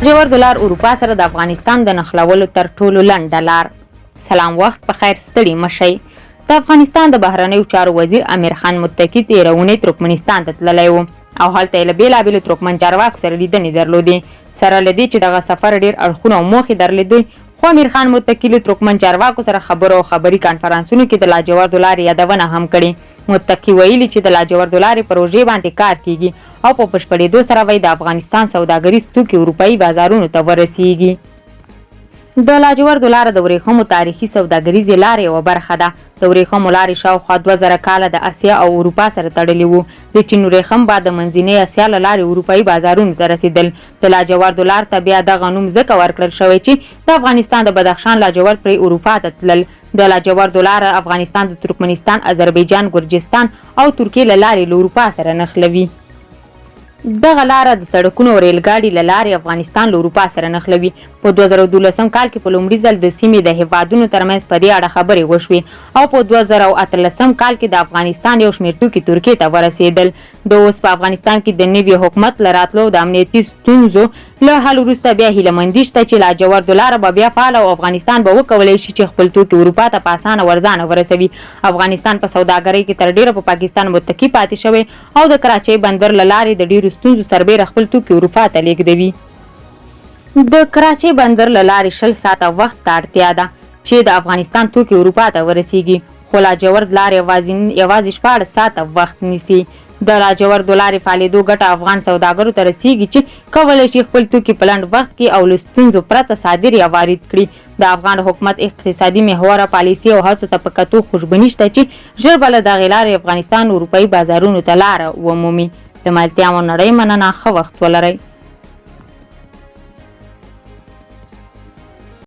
لاجوردو لار اروپا سره د افغانستان د نښلولو تر ټولو لنډه لار. سلام وخت په خیر ستړي مه شئ. د افغانستان د بهرنیو چارو وزیر امیر خان متقي تېره اونۍ ترکمنستان ته تللی و او هلته یې له بېلابېلو ترکمن چارواکو سره لیدنې درلودې. سره له دې چې دغه سفر ډېر اړخونه او موخې درلودې، خو امیر خان متقي له ترکمن چارواکو سره خبرو او خبري کانفرانسونو کې د لاجوردو لارې یادونه هم کړې. متقي ویلي چې د لاجوردو لارې پروژې باندې کار کېږي او په بشپړېدو سره به یې د افغانستان سوداګریز توکي اروپايي بازارونو ته ورسېږي. د لاجوردو لاره د ورېښمو تاریخي سوداګریزې لارې یوه برخه ده. د ورېښمو لارې شاوخوا 2000 کاله د اسیا او اروپا سره تړلې وو. د چین ورېښم به د منځینۍ اسیا له لارې اروپايي بازارونو ته رسېدل. د لاجوردو لار ته بیا دغه نوم ځکه ورکړل شوی چې د افغانستان د بدخشان لاجورد پرې اروپا ته تلل. د لاجوردو لاره افغانستان د ترکمنستان، اذربایجان، ګرجستان او ترکیې له لارې له اروپا سره نښلوي. دغه لاره د سړکونو او ریل ګاډي له لارې افغانستان له اروپا سره نښلوي. په 2012 کال کې په لومړي ځل د سیمې د هېوادونو ترمنځ په دې اړه خبرې وشوې او په 2018 کال کې د افغانستان یو شمېر توکي ترکیې ته ورسېدل. د اوس په افغانستان کې د نوي حکومت له راتلو او د امنیتي ستونزو له حل وروسته بیا هیله مندي شته چې لاجوردو لاره به بیا فعاله او افغانستان به وکولای شي چې خپل توکي اروپا ته په اسانه ورځانه ورسوي. افغانستان په سوداګرۍ کې تر ډېره په پاکستان متکي پاتې شوی او د کراچۍ بندر له لارې د ډېرو ستونزو سربېره خپل توکي اروپا ته لېږدوي. د کراچۍ بندر له لارې 20 ساعته وخت ته اړتیا ده چې د افغانستان توکي اروپا ته ورسېږي، خو لاجورد لار یوازې 16 ساعته وخت نیسي. د لاجوردو لارې فعالېدو ګټه افغان سوداګرو ته رسېږي چې کولی شي خپل توکي په لنډ وخت کې او له ستونزو پرته صادر یا وارد کړي. د افغان حکومت اقتصادي محوره پالیسي او هڅو ته په کتو خوشبیني شته چې ژر به له دغې لارې افغانستان اروپايي بازارونو ته لاره ومومي. له ملتیا مو نړۍ مننه، ښه وخت ولرئ.